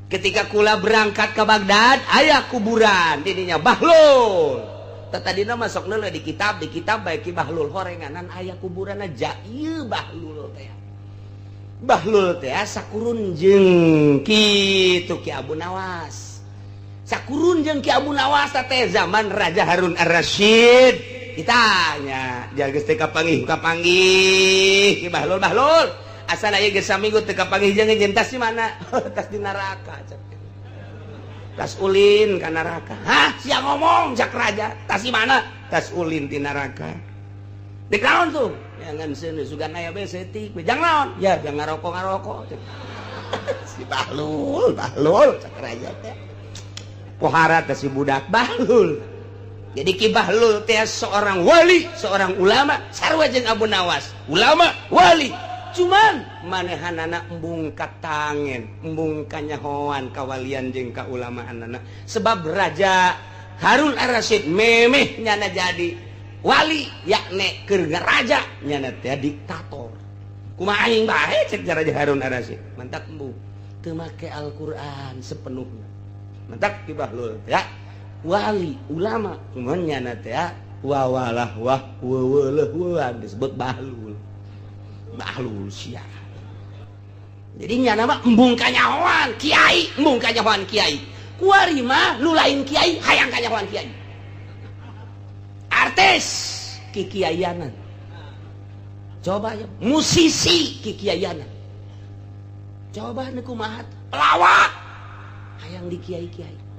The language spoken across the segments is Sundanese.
Ketika kula berangkat ke Baghdad aya kuburan didinya Bahlul. Tadina masuk leuleuh di kitab bae Ki Bahlul horenganan aya kuburan aja ieu Bahlul teh. Bahlul teh sakurun jeung kitu Ki Abu Nawas. Sakurun jeung Ki Abu Nawas teh zaman Raja Harun Ar-Rasyid. Ditanya, geus teu kapanggih kapanggih Ki Bahlul Bahlul. Asal aya geus saminggu teu kapanggih jeung jeung tas di mana? Tas di neraka. Tas ulin ka neraka. Hah, sia ngomong cak raja. Tas di mana? Tas ulin di neraka. Dek naon tuh? Ya ngan seuneu sugan aya bae setik. Jang naon? Ya jang ngarokok-ngarokok. Si Bahlul, Bahlul cak raja teh. Pohara teh si budak Bahlul. Jadi Ki Bahlul teh seorang wali, seorang ulama, sarua jeung Abu Nawas. Ulama, wali. Cuman manehanana embung katangen, embung kanyahoan kawalian jeung kaulamaanana. Sebab Raja Harun Ar-Rasyid memeh nyana jadi wali, yakni keur raja nyana teh diktator. Kumaha aing bae cek Raja Harun Ar-Rasyid. Mantak embung teu make Al-Qur'an sepenuhnya. Mantak Ki Bahlul ya. Wali ulama cuman nyana teh wawalah wah weweleuh disebut Bahlul. Bahlul sia. Jadi nyana mah embung kanyahoan kiai, embung kanyahoan kiai. Kuari mah nu lain kiai hayang kanyahoan kiai. Artis kikiaianan. Coba ya musisi kikiaianan. Coba nu kumaha pelawak hayang di kiai-kiai.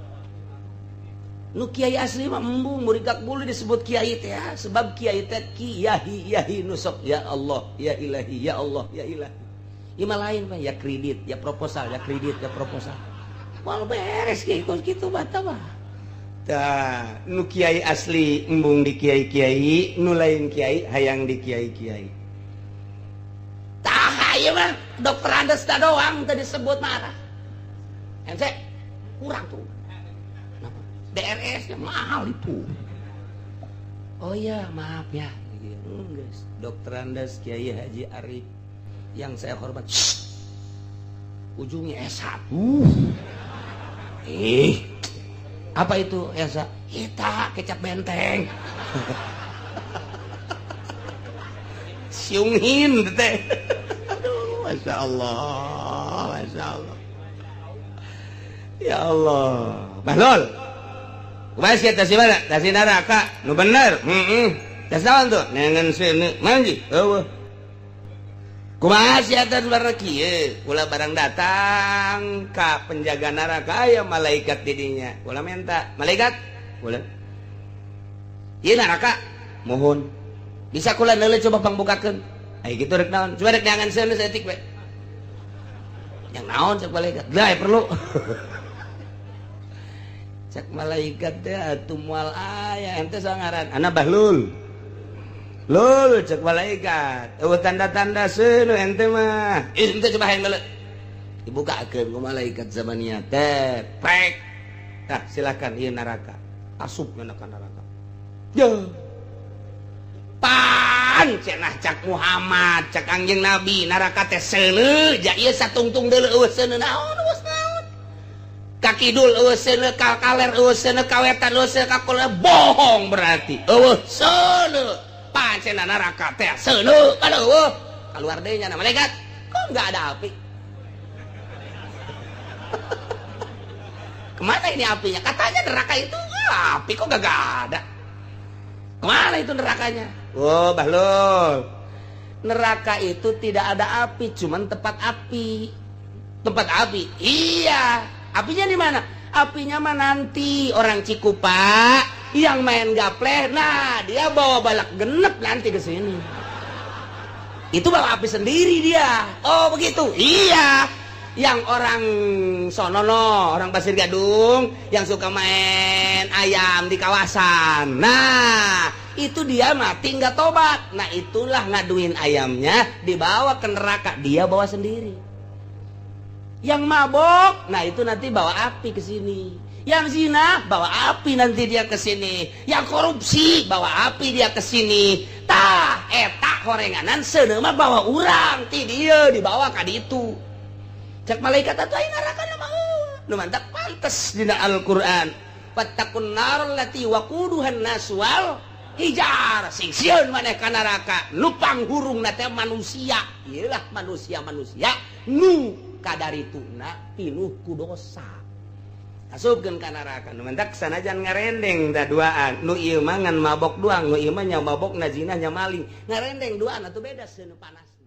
Nu kiai asli mah embung murigak bulu disebut kiai teh sebab kiai teh kiai yahi nusok ya Allah ya ilahi ya Allah ya ilahi. Ieu mah lain mah ya kredit ya proposal ya kredit ya proposal. Moal beres kiai kitu bata mah. Tah nu kiai asli embung di kiai-kiai, nu lain kiai hayang di kiai-kiai. Tah ieu mah dokter Andes da doang teu disebut marah. MC kurang tuh. DRS mahal itu. Oh ya maaf ya. Guys, Dokter Andes Kiai Haji Arif yang saya hormat. Shh. Ujungnya S1. Apa itu S1? Kita kecap benteng. Siungin teh. Aduh, Masya Allah, Masya Allah. Ya Allah. Bahlul. Kumaha sia tas mana? Tas neraka. Nu bener. Heeh. Tas naon tuh? Nengen seuneu. Manji. Eueuh. Kumaha sia tas barang kieu? Kula barang datang ka penjaga neraka aya malaikat di dinya. Kula minta, malaikat, boleh. Ieu neraka. Mohon. Bisa kula neuleuh coba pangbukakeun. Ai kitu rek naon? Coba rek neangan seuneu saeutik we. Yang naon cek malaikat? Lah perlu. Cek malaikat teh atuh moal aya ente sangaran ana Bahlul. Lul cek malaikat. Eueuh tanda-tanda seuneu ente mah. Ih ente coba hayang deuleu. Dibukakeun ku malaikat zamannya teh. Prek. Tah silakan ieu neraka. Asup kana ka neraka. Yo. Pan cenah cak Muhammad, cak Kangjeng Nabi neraka teh seuneu, ja ieu satungtung deuleu eueuh seuneu naon eueuh naon. Ka kidul eueuh seuneu, ka kaler eueuh seuneu, ka wetan eueuh seuneu, ka kulon bohong berarti. Eueuh seuneu. Pancena neraka teh seuneu kan eueuh. Kaluar deui nya malaikat. Kok enggak ada api? Kemana ini apinya? Katanya neraka itu api kok gak ada. Kemana itu nerakanya? Oh, Bahlul. Neraka itu tidak ada api, cuman tempat api. Tempat api. Iya. Apinya di mana? Apinya mah nanti orang Cikupa yang main gapleh, nah dia bawa balak genep nanti ke sini. Itu bawa api sendiri dia. Oh, begitu. Iya. Yang orang sonono, orang Pasir Gadung yang suka main ayam di kawasan. Nah, itu dia mati nggak tobat. Nah, itulah ngaduin ayamnya dibawa ke neraka, dia bawa sendiri. Yang mabok, nah itu nanti bawa api ke sini. Yang zina bawa api nanti dia ke sini. Yang korupsi bawa api dia ke sini. Tah eta horenganan seuneu mah bawa urang ti dieu dibawa ka ditu. Cek malaikat atuh aing neraka mah. Nu mantak pantes dina Al-Qur'an, fattaqun nar allati waquduhan nas wal hijar, sing sieun maneh ka neraka nu panghurungna teh manusia. Ieu lah manusia-manusia nu kadarituna pinuh ku dosa, asupkeun ka neraka. Nu mantak sanajan ngarendeng da duaan, nu ieu mah ngan mabok doang, nu ieu mah nya mabok, na zina, nya maling, ngarendeng duaan atuh beda seuneu panas.